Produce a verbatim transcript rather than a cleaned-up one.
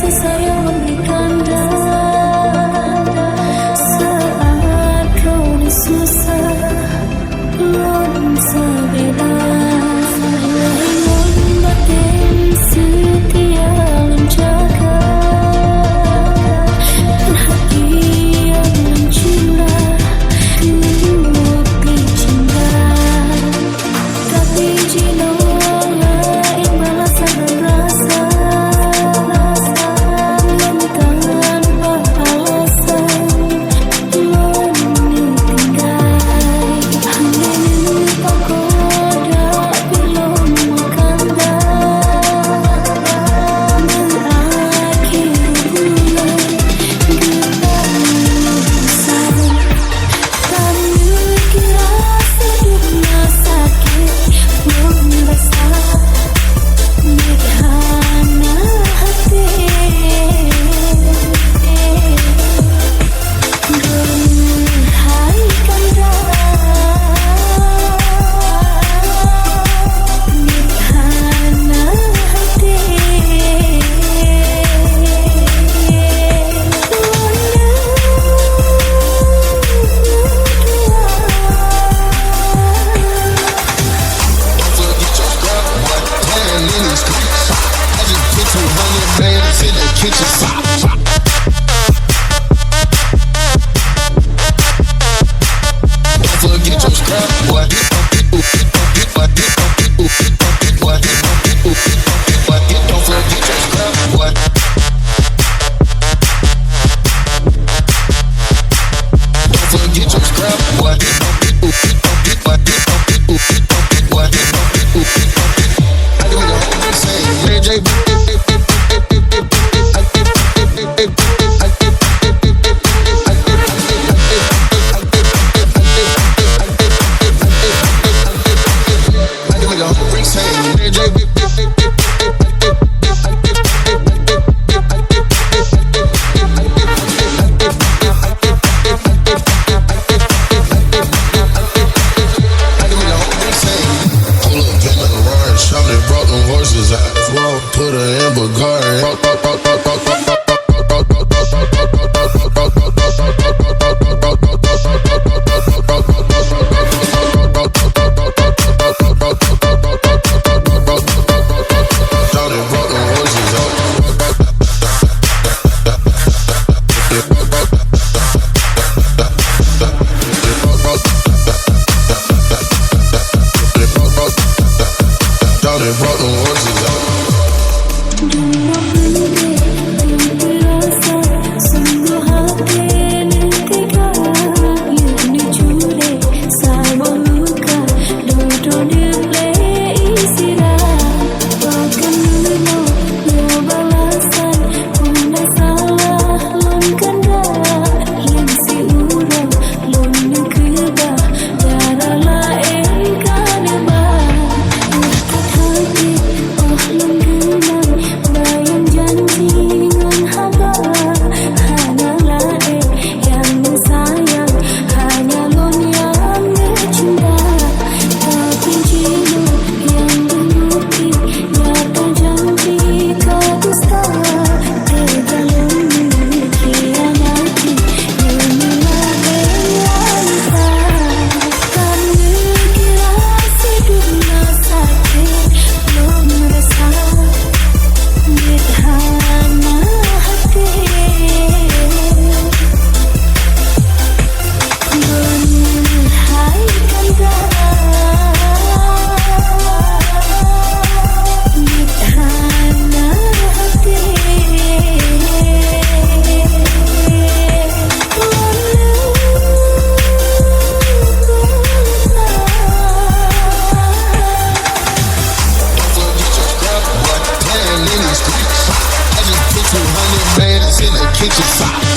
Sayang memberikan dah saat kau susah. Lôn sabé lôn batén seutia lôn jaga, hati nyang lôn cinta keu bukti cinta. Tapi jinoe laén balasan rasa, lôn tanpa alasan. Don't forget your scrap, boy. Playing in these streets. I just put two hundred bands in the kitchen sink. Don't forget your scrap, boy. Don't forget your scrap, boy. Don't forget your scrap, boy. I can make a whole mixtape. Mary J. I can make a whole mixtape. Mary J. I can make a whole mixtape. Pull up in the garage, shawty brought them horses out. Whoa, put her in Bulgari. Shawty brought them horses out. Don't forget your scrap, boy. Playing in these streets. I just put two hundred bands in the kitchen sink.